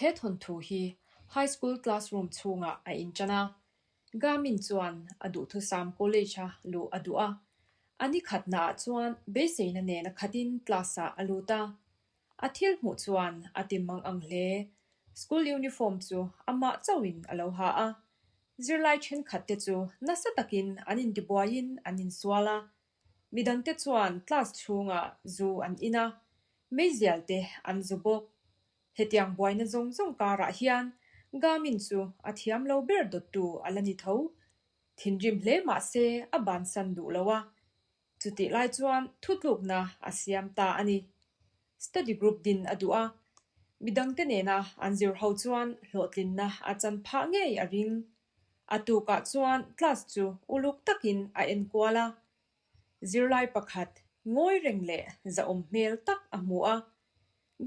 He thawnthu hi High School classroom chhungah a inṭan a, Gamin chuan a duhthusam college-a luh a duh a. A ni khatnaah chuan beiseina nena khatin class-ah a lut a. A thil hmuh chuan a ti mang ang hle. School uniform chu amah chauhin a lo ha a. Zirlai thenkhatte chu nasa takin an intibuaiin an insual a. Midangte chuan class chhungah zu an in a, meizial te an zu bawk. Hetiang buaina zawng zawng karah hian Gamin chu a thiam lo ber dawttu a la ni tho. Thinrim hle mah se a bansan duh lo a, chutih lai chuan thutlukna a siam ta a ni. Study group din a duh a, midangte nena an zir ho chuan hlawhtlinna a chan phah ngei a ring. A tukah chuan class chu uluk takin a enkual a, zirlai pakhat ngawi reng leh zahawm hmel tak a hmu a,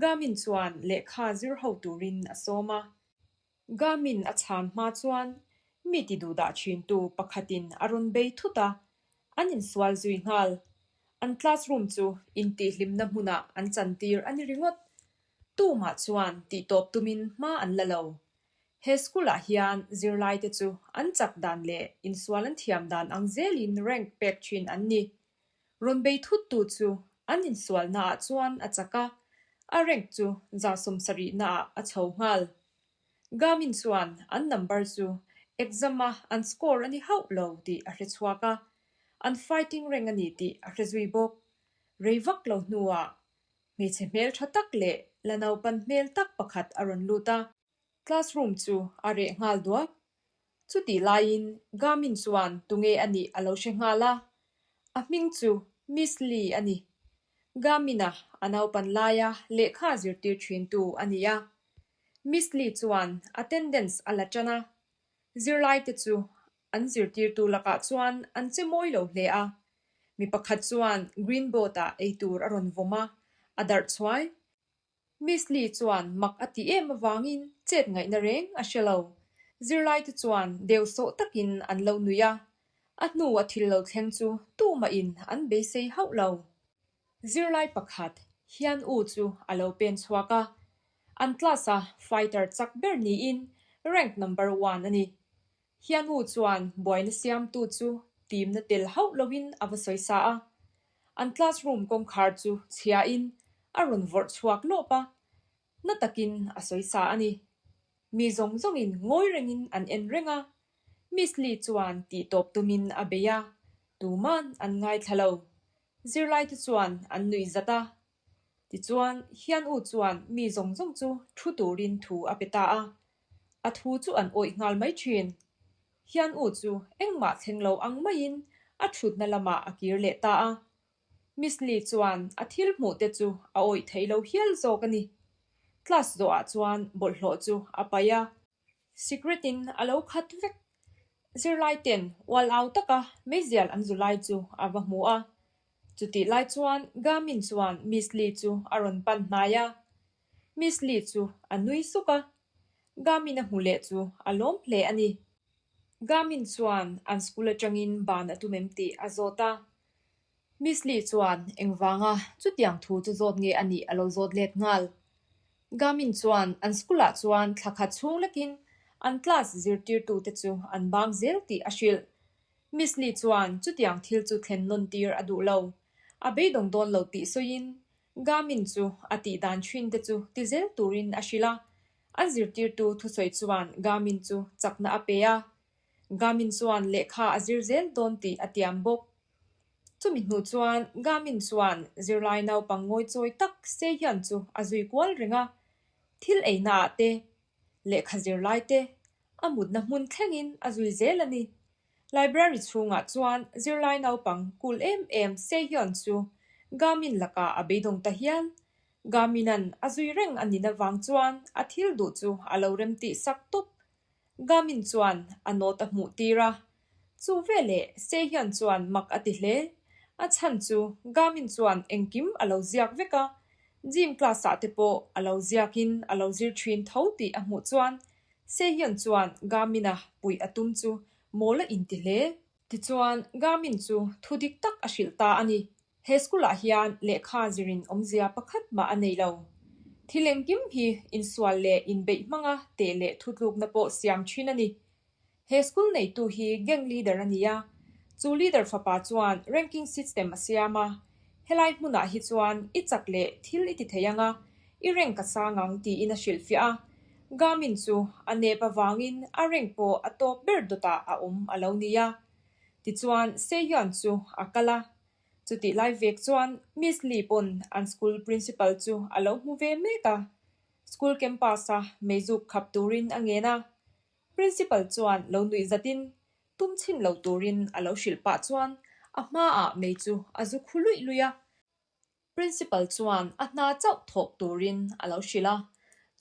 Gamin chuan lehkha zir ho turin a sawm a. Gamin a chhan hma chuan mi ti duhdah thintu pakhatin a rawn bei thut a, an insual zui nghal. An classroom chu intihhlimna hmunah an chantir a ni ringawt. Tumah chuan tihtawp tumin hma an la lo. He school-ah hian zirlaite chu an chak dan leh insual an thiam dan ang zelin rank pek thin an ni. Rawn bei thuttu chu an insualnaah chuan a chak a, a rank chu 70%naah a chho nghal. Gamin chuan an number chu exam-a an score a ni hauh lo tih a hre chhuak a, an fighting reng a ni tih a hre zui bawk. Rei vak lo hnuah hmeichhe hmel tha tak leh la naupan hmel tak pakhat a rawn lut a. Classroom chu a reh nghal duak. Chutih laiin Gamin chuan tunge a nih a lo hre nghal a, a hming chu Miss Lee a ni. Gamin-a a naupan laia lehkha zirtir thintu a ni a. Miss Lee chuan attendance a la tan a, zirlaite chu an zirtirtu lakah chuan an che mawi lo hle a. Mi pakhat chuan green board-ah eitur a rawn vawm a, a darh chhuai. Miss Lee chuan mak a ti em avangin chet ngaihna reng a hre lo. Zirlaite chuan deu sawh takin an lo nui a, a hnu a thil lo thleng chu tumahin an beisei hauh lo. Zirlai pakhat hian U chu a lo pen chhuak a, an class-a fighter chak ber niin rank number one a ni. Hianu chuan buaina siamtu chu timna tel hauh loin a va sawi sa a. An classroom kawngkhar chu chhiain a rawn vawrh chhuak lawp a, na takin a sawi sa a ni. Mi zawng zawngin ngawi rengin an en reng a, Miss Lee chuan tihtawp tumin a bei a, tuman an ngaithla lo. Zirlaite chuan an nuih zat a. Tichuan, Hianu chuan mi zawng zawng chu thu turin thu a pe ta a. A thu chu an awih nghal mai thin. Hian u chu engmah thleng lo ang maiin a thutna lamah a kir leh ta a. Miss Lee chuan a thil hmuh te chu a awih theih lo hial zawk a ni. Class zawhah chuan bawlhhlawh chu a paih a. Secret in a lo khat vek. Zirlai ten ual au taka meizial an zu lai chu a va hmu a. Chutih lai chuan Gamin chuan Miss Lee chu a rawn pan hnai a. Miss Lee chu a nui suk a, Gamin a hmu leh chu a lawm hle a ni. Gamin chuan an school atangin ban a tum em tih a zawt a. Miss Lee chuan engvanga chutiang thu chu zawt nge a nih a lo zawt let nghal. Gamin chuan an school ah chuan thla khat chhung lekin an class zirtirtute chu an bang zel tih a hrilh. Miss Lee chuan chutiang thil chu thlen nawn tir a duh lo. A beidawng dawn lo tih sawiin Gamin chu a tih dan thin te chu ti zel turin a hrilh a, an zirtirtu thusawi chuan Gamin chu chakna a pe a. Gamin chuan lehkha a zir zel dawn tih a tiam bawk. Chumi hnu chuan Gamin chuan zirlai naupang ngawichawi tak Sehyun chu a zui kual reng a, thil einaah te, lehkha zirlai te, a mutna hmun thlengin a zui zel a ni. Library chhungah chuan zirlai naupang kul em em Sehyun chu Gamin lakah a beidawng ta hial. Gamin-a'n a zui reng a nin avang chuan a thil duh chu a lo remtih sak tawp. Gamin chuan a note a hmuh tir a. Chu veleh Sehyun chuan mak a ti hle. A chhan chu Gamin chuan engkim a lo ziak vek a, gym class-ah te pawh a lo ziakin a lo zir thin tho tih a hmuh chuan Sehyun chuan Gamin-a puih a tum chu mawl a inti hle. Tichuan, Gamin chu thu dik tak a hrilh ta a ni. He school-ah hian lehkha zirin awmzia pakhat mah a nei lo. Thil engkim hi insual leh inbeih hmanga teh leh thutlukna pawh siam thin a ni. He school neitu hi gang leader a ni a, chu leader fapa chuan ranking system a siam a, helai hmunah hi chuan i chak leh thil i ti thei ang a, i rank a sang ang tiin a hrilhfiah a. Gamin chu a nep avangin a rank pawh a tawp ber dawtah a awm a lo ni a. Tichuan Sehyeon chu a kal a, Chutih lai vek chuan Miss Lee pawn an school principal chu a lo hmu ve mek a, school campus-a meizuk khap turin a ngen a. Principal chuan lo nuih zatin tum chhin lo turin a lo hrilh pah chuan a hmaah mei chu a zu khu luih luih a. Principal chuan a hna chauh thawk turin a lo hrilh a.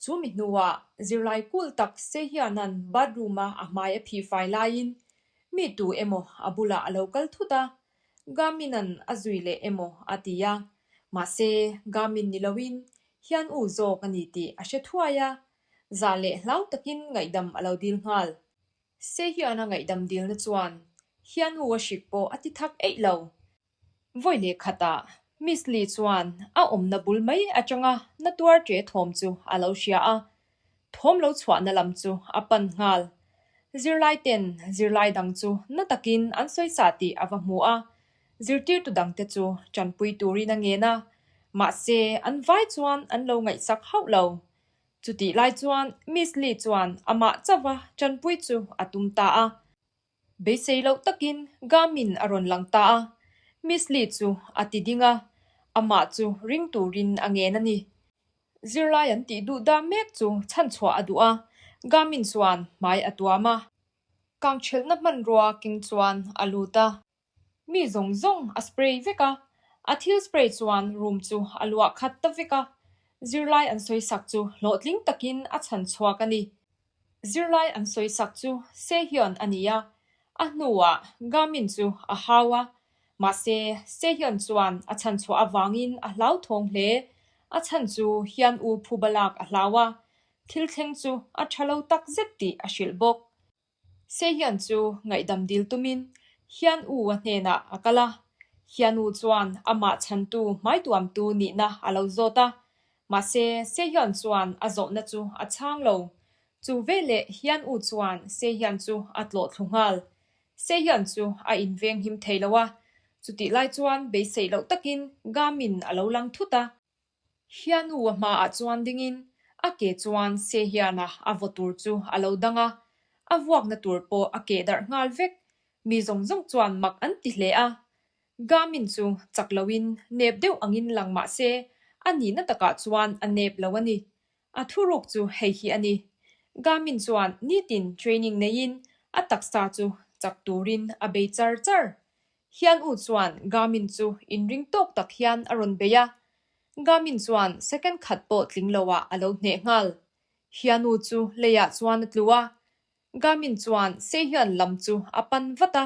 Chu mi hnuah zirlai kul tak Sehiana'n bathroom-a a hmai a phihfai laiin mi tu emaw a bulah a lo kal thut a, Gamin-a'n a zui leh emaw a ti a, mahse Gamin ni loin hian u zawk a ni tih a hre thuai a, zah leh hlau takin ngaihdam a lo dil nghal. Sehian a ngaihdam dilna chuan hian u a hrik pawh a ti thak eih lo. Vawi leh khatah Miss Lee chuan a awmna bul mai atanga na tuar ṭe thawm chu a lo hria a, Thawm lo chhuahna lam chu a pan nghal. Zirlai ten zirlai dang chu na takin an sawisa tih a va hmu a, zirtirtu dangte chu tanpui turin a ngen a, mahse an vai chuan an lo ngaihsak hauh lo. Chutih lai chuan Miss Lee chuan amah chauha tanpui chu a tum ta a. Beisei loh takin Gamin a rawn lang ta a, Miss Lee chu a ti ding a, amah chu ring turin a ngen a ni. Zirlai an tih duh dah mek chu chhanchhuah a duh a, Gamin chuan hmai a tuam a. Kangthelhna hmanrua keng chuan a lut a. Mi zawng zawng a spray vek a, a thil spray chuan room chu a luah khat ta vek a, zirlai an sawisak chu hlawhtling takin a chhanchhuak a ni. Zirlai an sawisak chu Sehyeon a ni a, a hnuah Gamin chu a hau a, mahse Sehyeon chuan a chhanchhuah avangin a hlauthawng hle, a chhan chu hian u phuba lak a hlau a, thil thleng chu a tha lo tak zet tih a hrilh bawk. Sehyeon chu ngaihdam dil tumin Hian U a hnenah a kal a, Hian U chuan amah chhantu hmaituamtu nihna a lo zawt a, mahse Sehyeon chuan a zawhna chu a chhang lo. Chu veleh Hian U chuan Sehyeon chu a tlawh thlu nghal. Sehyeon chu a inveng him thei lo a, chutih lai chuan beiseih loh takin Gamin a lo lang thut a. Hianu a hmaah chuan dingin a ke chuan Sehiana a vaw tur chu a lo dang a, a vuakna tur pawh a keh darh nghal vek. Mi zawng zawng chuan mak an ti hle a. Gamin chu chak loin nep deuh angin lang mah se a nihna takah chuan a nep lo a ni. A thuruk chu hei hi a ni. Gamin chuan nitin training neiin a taksa chu chak turin a bei char char. Hian u chuan Gamin chu inring tawk tak hian a rawn bei a, Gamin chuan second khat pawh tling lo ah a lo hneh nghal. Hian u chu leiah chuan a tlu a, Gamin chuan Sehyun lam chu a pan vat a.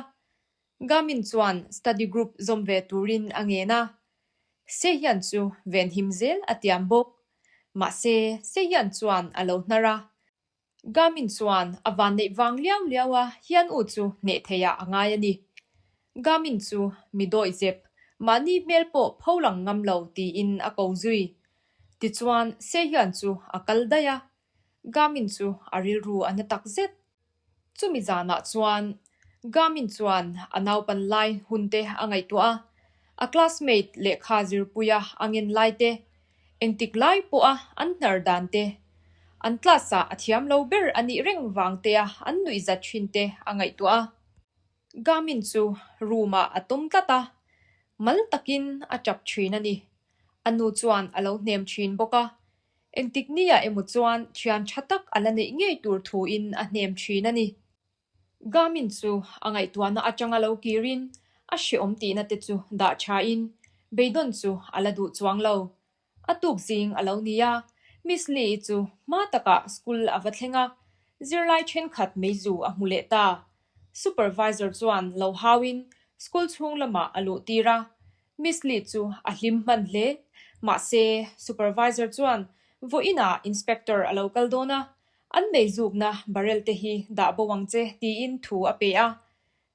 Gamin chuan study group zawm ve turin a ngen a, Sehyun chu venhim zel a tiam bawk. Mahse, Sehyun chuan a lo hnar a, Gamin chuan a vanneih vang liau liau a hian u chu hneh theiah a ngai a ni. Gamin chu mi dawih zep, mahni hmel pawh pho lang ngam lo tiin a ko zui. Tichuan Sehyun chu a kal daih a, Gamin chu a rilru a na tak zet. Chumi zanah chuan Gamin chuan a naupan lai hun te a ngaihtuah a, a classmate lehkha zirpuia a ngen lai te, engtik lai pawha an hnar dan te, an class-ah a thiam lo ber a nih reng vang tea an nuihzat thin te a ngaihtuah a. Gamin chu room-ah a tawm tlat a, mal takin a tap thin a ni. A nu chuan a lo hnem thin bawk a, Engtik niah emaw chuan thian tha tak a la neih ngei tur thuin a hnem thin a ni. Gamin chu a ngaihtuahna atanga lo kirin a hreawm tihna te chu dah thain beidawn chu a la duh chuang lo. A tuk zing a lo ni a, Miss Lee-i chu hma takah school a va thleng a, zirlai thenkhat meizu a hmu leh ta. Supervisor chuan lo hauin school chhung lamah a luh tir a, Miss Lee chu a hlim hman hle. Mahse, supervisor chuan vawiinah inspector a lo kal dawn a, an meizukna barrel te hi dah bo ang che tiin thu a pe a.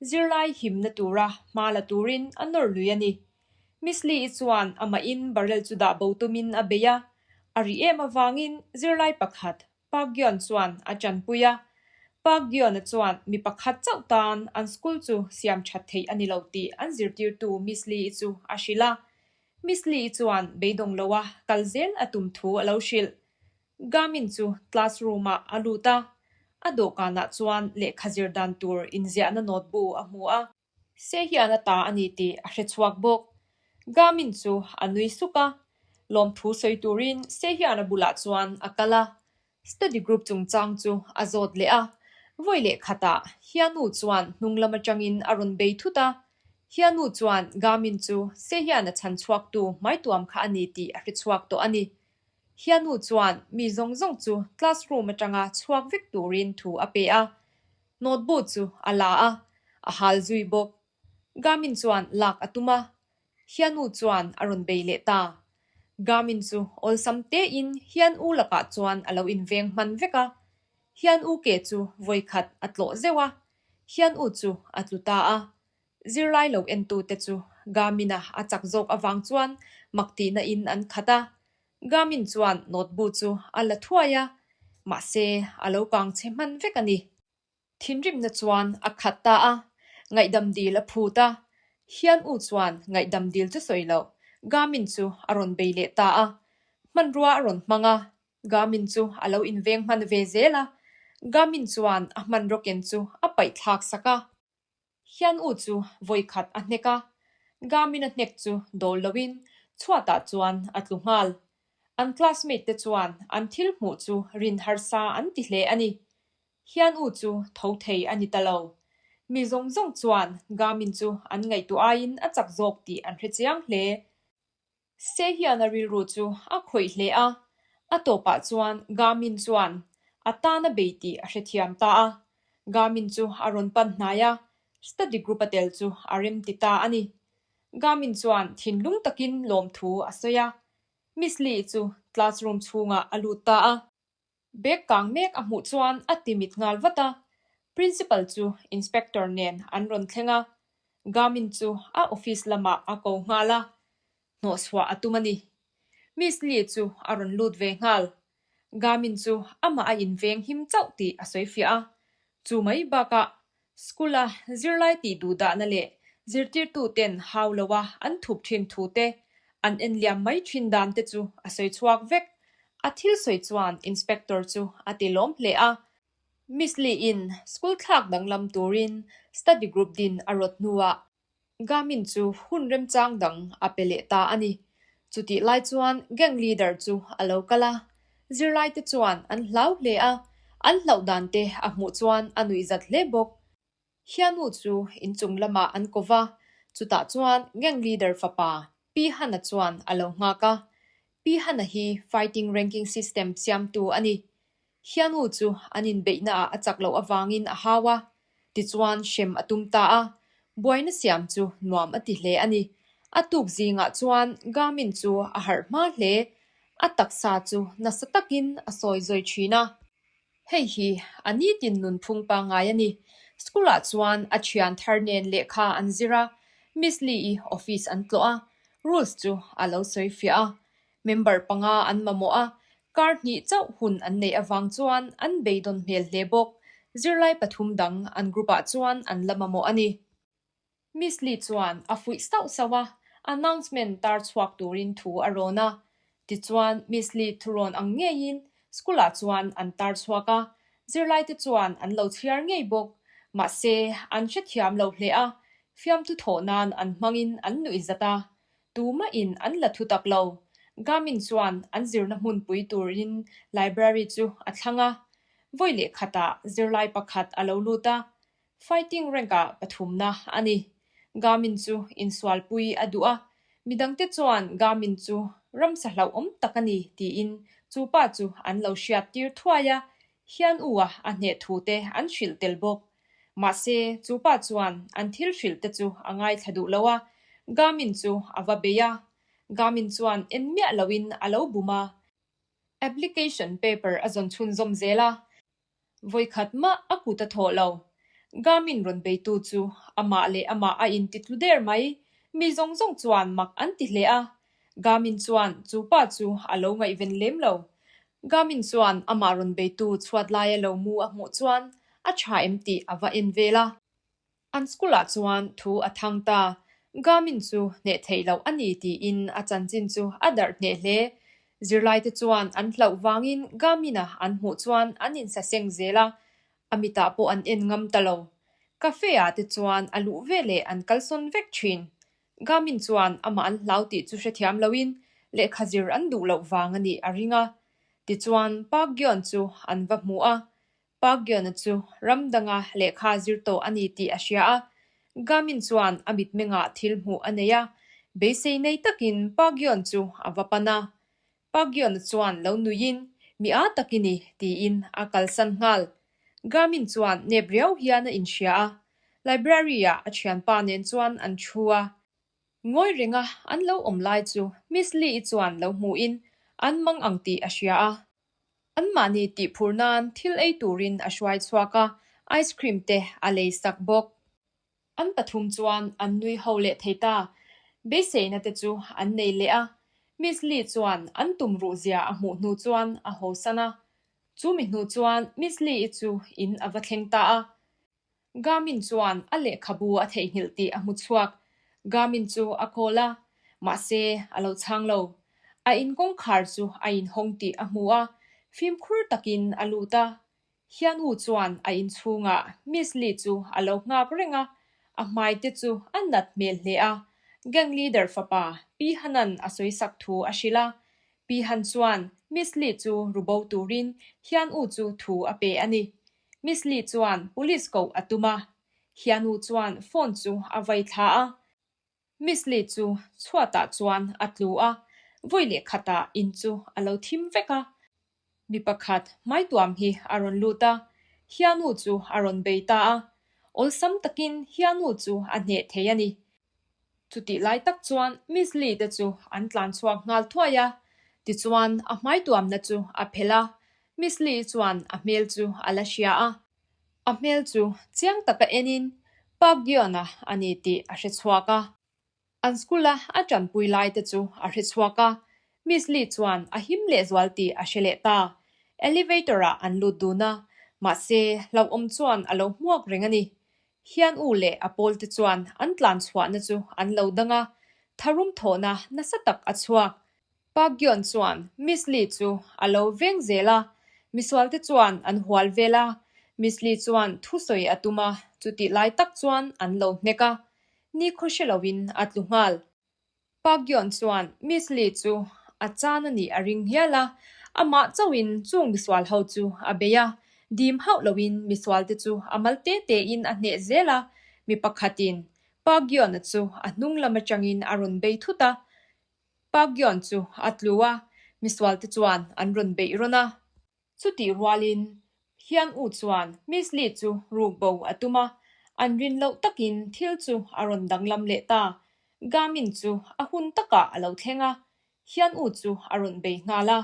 Zirlai himna tura hma la turin a nawr lui a ni. Miss Lee-i chuan amahin barrel chu dah bo tumin a bei a. A ri em avangin zirlai pakhat Park Gyeon chuan a ṭanpui a. Park Gyeon-a chuan mi pakhat chauh tan an school chu siam ṭhat theih a ni lo tih an zirtirtu Miss Lee-i chu a hrilh a. Miss Lee-i chuan beidawng loa kal zel a tum thu a lo hrilh. Gamin chu classroom-ah a lut a, a dawhkanah chuan lehkha zir dan tur inziahna note bu a hmu a. Se hian a ta a ni tih a hre chhuak bawk. Gamin chu a nui suk a, lawmthu sawi turin Se hian a bulah chuan a kal a. Study group chungchang chu a zawt leh a, vawi leh khatah Hianu chuan hnung lam atangin a rawn bei thut a. Hianu chuan Gamin chu Se hian a chhan chhuaktu hmaituam kha a ni tih a hre chhuak tawh a ni. Hianu chuan mi zawng zawng chu classroom atanga chhuak vek turin thu a pe a, Notebook chu a la a, a hal zui bawk. Gamin chuan lak a tum a, Hianu chuan a rawn bei leh ta. Gamin chu awlsam tein Hian-u lakah chuan a lo inveng hman vek a. Hian-u ke chu vawikhat a tlawh zeuh a, Hian-u chu a tlu ta a. Zirlai lo entute chu Gamin-a a chak zawk avang chuan mak tihna in an khat a. Gamin chuan notebook chu a la thuai a, mahse a lo kang chhe hman vek a ni. Thinrimna chuan a khat ta a, ngaihdam dil a phut a. Hian U chuan ngaihdam dil chu sawi loh, Gamin chu a rawn bei leh ta a. Hmanrua a rawn hmang a, Gamin chu a lo inveng hman ve zel a. Gamin chuan a hmanraw ken chu a paih thlak sak a. Hian U chu vawikhat a hnek a, Gamin a hnek chu dawl loin chhuatah chuan a tlu nghal. An classmate te chuan an thil hmuh chu rin harsa an ti hle a ni. Hian U chu tho thei a ni ta lo. Mi zawng zawng chuan Gamin chu an ngaihtuah aiin a chak zawk tih an hre chiang hle. Se hian a rilru chu a khawih hle a, a tawpah chuan Gamin chuan a tan a bei tih a hrethiam ta a. Gamin chu a rawn pan hnai a, study group a tel chu a rem ti ta a ni. Gamin chuan thinlung takin lawmthu a sawi a, Miss Lee chu classroom chhungah a lut ta a. Bag kang mek a hmuh chuan a ti mit nghal vat a, Principal chu Inspector nen an rawn thleng a, Gamin chu a office lamah a ko nghal a, hnawhchhuah a tum a ni. Miss Lee chu a rawn lut ve nghal. Gamin chu amah a inveng him chauh tih a sawi fiah a, chu mai bakah School-a zirlai tih duhdahna leh zirtirtuten hau loa an thup thin thu te, an enliam mai thin dan te chu a sawi chhuak vek. A thil sawi chuan Inspector chu a ti lawm hle a. Miss Lee-in school thlak danglam turin study group din a rawt hnuah Gamin chu hun remchang dang a pe leh ta a ni. Chutih lai chuan gang leader chu a lo kal a, zirlaite chuan an hlau hle a, an hlauh dan te a hmuh chuan a nuih zat hle bawk. Hianu chu inchung lamah an ko va, chutah chuan gang leader fapa Pi Hana chuan a lo nghak a. Pi Hana hi fighting ranking system siamtu a ni. Hianu chu an inbeihnaah a chak loh avangin a hau a, tichuan hrem a tum ta a, buaina siam chu nuam a ti hle a ni. A tuk zingah chuan Gamin chu a harh hma hle, a taksa chu nasa takin a sawi zawi thin a. Hei hi a nitin nunphung pangngai a ni. School-ah chuan a thian thar nen lehkha an zir a, Miss Lee-i office an tlawh a, rules chu a lo sawi fiah a. Member panga an mamawh a, kar hnih chauh hun an neih avang chuan an beidawn hmel hle bawk. Zirlai pathum dang an group-ah chuan an la mamawh a ni. Miss Lee chuan a fuih sauh sauh a, announcement tar chhuak turin thu a rawn a. Tichuan, Miss Lee thurawn ang ngeiin school-ah chuan an tar chhuak a, zirlaite chuan an lo chhiar ngei bawk. Mahse, an hrethiam lo hle a, fiamthu thawh nan an hmangin an nuih zat a. Tumahin an la thu tak lo. Gamin chuan an zirna hmunpui turin library chu a thlang a. Vawi leh khatah zirlai pakhat a lo lut a, Fighting rank-ah pathumna a ni. Gamin chu insualpui a duh a, midangte chuan Gamin chu ramsa hlauhawm tak a ni tiin chu pa chu an lo hriat tir thuai a, hian u-a a hneh thu te an hrilh tel bawk. Mahse, chu pa chuan an thil hrilh te chu a ngaithla duh lo a, Gamin chu a va bei a. Gamin chuan en miah loin a lo bum a. Application paper a zawn chhunzawm zel a. Vawikhat mah a kut a thawh lo. Gamin rawn beitu chu amah leh amah a intitlu der mai. Mi zawng zawng chuan mak an ti hle a. Gamin chuan chu pa chu a lo ngaihven lem lo. Gamin chuan amah rawn beitu chhuat laia lo mu a hmuh chuan a tha em tih a va en vel a. An school ah chuan thu a thang ta. Gamin chu hneh theih loh a ni tiin a chanchin chu a darh hneh hle. Zirlaite chuan an hlauh vangin Gamin-a an hmuh chuan an insaseng zel a, a mitah pawh an en ngam ta lo. Cafe ah te chuan a luh veleh an kalsawn vek thin. Gamin chuan amah an hlau tih chu hrethiam loin lehkha zir an duh loh vang a nih a ring a. Tichuan Park Gyeon chu an va hmu a, Park Gyeon-a chu ram danga lehkha zir tawh a ni tih a hria a. Gamin chuan a mitmengah thil hmuh a nei a, beisei nei takin Park Gyeon chu a va pan a. Park Gyeon-a chuan lo nuiin, Mi â tak i ni, tiin a kalsan nghal. Gamin chuan nep riau hian a inhria a, library-ah a thianpa nen chuan an thu a. Ngawi renga an lo awm lai chu Miss Lee-i chuan lo hmuhin an mang ang tih a hria a. Anmahni tih phur nan thil ei turin a hruai chhuak a, ice cream te a lei sak bawk. An pathum chuan an nui ho leh thei ta. Beiseina te chu an nei leh a. Miss Lee chuan an tum ruh zia a hmuh hnu chuan a hawsan a. Chu mi hnu chuan Miss Lee-i chu in a va thleng ta a. Garmin chuan a lehkhabu a theihnghilh tih a hmu chhuak. Garmin chu a call a, mahse a lo chhang lo. A in kawngkhar chu a inhawng tih a hmu a, fimkhur takin a lut a. Hianu chuan a inchhungah Miss Lee chu a lo nghak reng a, a hmai te chu a nat hmel hle a. Gang leader fapa Pi Hanan a sawisak thu a hrilh a. Pi Han chuan Miss Lee chu rubo turin Hianu chu thu a pe a ni. Miss Lee chuan police koh a tum a, Hianu chuan phone chu a vai thla a. Miss Lee chu chhuatah chuan a tlu a, vawi leh khatah in chu a lo thim vek a. Mi pakhat hmaituam hi a rawn lut a, Hianu chu a rawn bei ta a. Awlsam takin Hianu chu a hneh thei a ni. Chutih lai tak chuan Miss Lee te chu an tlan chhuak nghal thuai a, tichuan a hmaituamna chu a phelh a, Miss Lee chuan a hmel chu a la hria a. A hmel chu chiang taka enin Park Gyeon-a a ni tih a hre chhuak a. An school-a a tanpui lai te chu a hre chhuak a, Miss Lee chuan a him lehzual tih a hre leh ta. Elevator-ah an lut dun a, mahse hlauhawm chuan a lo hmuak reng a ni. Hian u leh a pawl te chuan an tlan chhuahna chu an lo dang a, tharum thawhna nasa tak a chhuak. Park Gyeon chuan Miss Lee chu a lo veng zel a, misual te chuan an hual vel a, Miss Lee chuan thusawi a tum a, chutih lai tak chuan an lo hnek a, nikhaw hre loin a tlu nghal. Park Gyeon chuan Miss Lee chu a chan a nih a ring hial a, amah chauhin chung misual ho chu a bei a, dim hauh loin misual te chu a mal te tein a hneh zel a, mi pakhatin Park Gyeon-a chu a hnung lam atangin a rawn bei thut a, Park Gyeon chu a tlu a, misual te chuan an rawn beih rawn a. Chutih rualin Hian U chuan Miss Lee chu ruk bo a tum a, an rin loh takin thil chu a rawn danglam leh ta. Gamin chu a hun takah a lo thleng a, Hian U chu a rawn bei nghal a,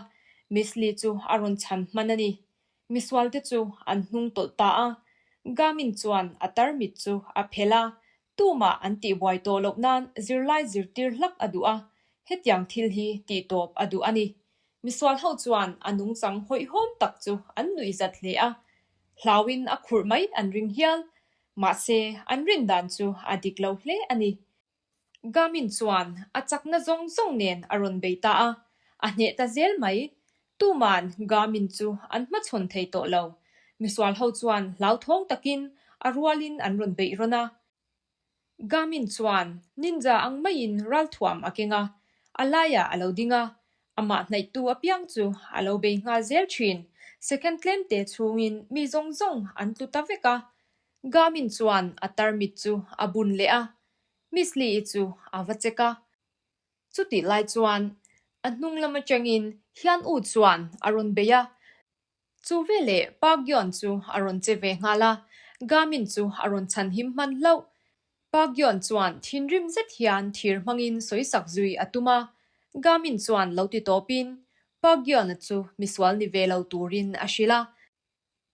Miss Lee chu a rawn chhan hman a ni. Misualte chu an hnung tawlh ta a, Gamin chuan a tarmit chu a phelh a, Tumah an tihbuai tawh loh nan zirlai zirtir hlak a duh a, hetiang thil hi tihtawp a duh a ni. Misual ho chuan a nungchang hawihhawm tak chu an nuihzat hle a, hlauin a khurh mai an ring hial. Mahse, an rin dan chu a dik lo hle a ni. Gamin chuan a chakna zawng zawng nen a rawn bei ta a, a hneh ta zel mai. Tuman Gamin chu an hmachhawn thei tawh lo. Misual ho chuan hlauthawng takin a rualin an rawn beih rawn a. Gamin chuan ninja ang maiin ralthuam a keng a, a laiah a lo ding a, amah hnaihtu apiang chu a lo bei nghal zel thin. Second tlemte chhungin mi zawng zawng an tlu ta vek a. Gamin chuan a tarmit chu a bun leh a, Miss Lee-i chu a va check a. Chutih lai chuan a hnung lam atangin Hian U chuan a rawn bei a, chu veleh Park Gyeon chu a rawn che ve nghal a, Gamin chu a rawn chhan him hman hlauh. Park Gyeon chuan thinrim zet hian thir hmangin sawisak zui a tum a, Gamin chuan lo ti tawpin Park Gyeon-a chu misual ni ve lo turin a hrilh a.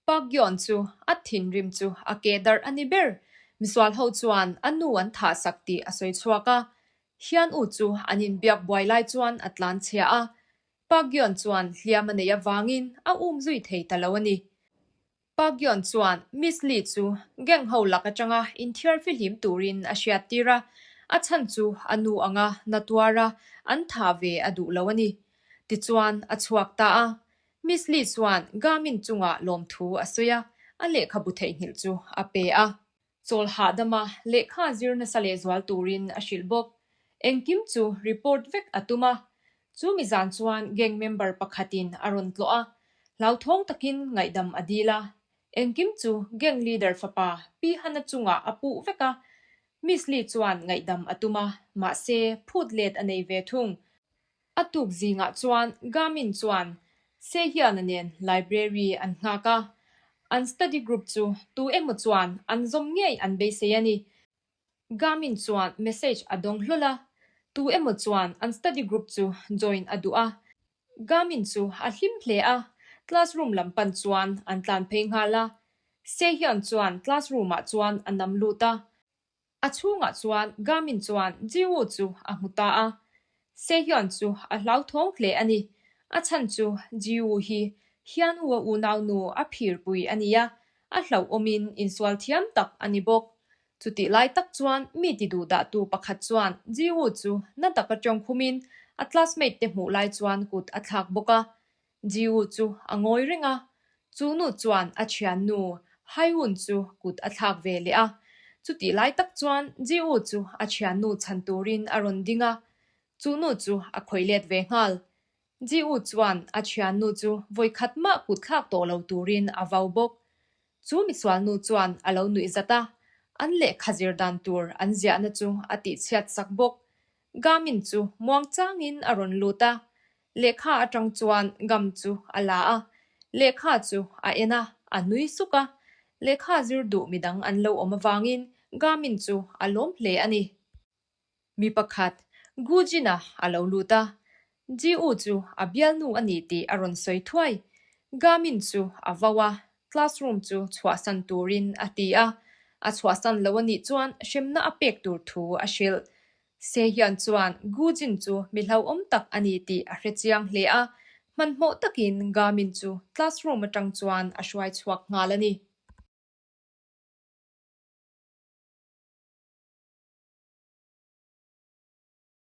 Park Gyeon chu a thinrim chu a keh darh a ni ber. Misual ho chuan a nu an thah sak tih a sawi chhuak a. Hyun-woo chu an inbiak buai lai chuan a tlan chhia a, Park Gyeon chuan hliam a neih avangin a um zui thei ta lo a ni. Park Gyeon chuan Miss Lee chu gang ho lak atanga inthiar fihlim turin a hriat tir a, a chhan chu a nu anga na tuara an tha ve a duh lo a ni. Tichuan a chhuak ta a, Miss Lee chuan Gamin chungah lawmthu a sawi a, a lehkhabu theihnghilh chu a pe a. Chawl hahdama lehkha zir nasa lehzual turin a hrilh bawk. Engkim chu report vek a tum a. Chu mi zan chuan gang member pakhatin a rawn tlawh a, hlauthawng takin ngaihdam a dil a. Engkim chu gang leader fapa Pi Hana chungah a puh vek a. Miss Lee chuan ngaihdam a tum a, mahse phut let a nei ve thung. A tuk zingah chuan Gamin chuan Sehiana nen library an nghak a, an study group chu tu emaw chuan an zawm ngei an beisei a ni. Gamin chuan message a dawng hlawl a, tu emaw chuan an study group chu join a duh a. Gamin chu a hlim hle a, classroom lam pan chuan an tlan phei nghal a. Sehian chuan classroom ah chuan a nam lut a. A chhungah chuan Gamin chuan Jiwoo chu a hmu ta a. Sehyun chu a hlauthawng hle a ni. A chhan chu Jiwoo hi Hyunwoo-a unaunu a phirpui a ni a, a hlauhawmin insual thiam tak a ni bawk. Chutih lai tak chuan mi ti duhdahtu pakhat chuan Jiwoo chu na taka tawngkhumin a classmate te hmuh lai chuan kut a thlak bawk a. Jiwoo chu a ngawi reng a, chu nu chuan a thiannu Haeun chu kut a thlak ve leh a. Chutih lai tak chuan Jiwoo chu a thiannu chhan turin a rawn ding a, chu nu chu a khawih let ve nghal. Jiwoo chuan a thiannu chu vawikhat mah kut thlak tawh lo turin a vau bawk. Chu misualnu chuan a lo nuih zat a, an lehkha zir dan tur an ziahna chu a tihchhiat sak bawk. Gamin chu muangchangin a rawn lut a, Lehkha atang chuan gam chu a la a, lehkha chu a en a, a nui suk a. Lehkha zir duh midang an lo awm avangin Gamin chu a lawm hle a ni. Mi pakhat, Gu Jin-a a lo lut a, Ji-u chu a bialnu a ni tih a rawn sawi thuai. Gamin chu a vau a, classroom chu chhuahsan turin a ti a, a chhuahsan lo a nih chuan hremna a pek tur thu a hrilh. Sehyun chuan Gu Jin chu mi hlauhawm tak a ni tih a hre chiang hle a, hmanhmawh takin Gamin chu classroom atang chuan a hruai chhuak nghal a ni.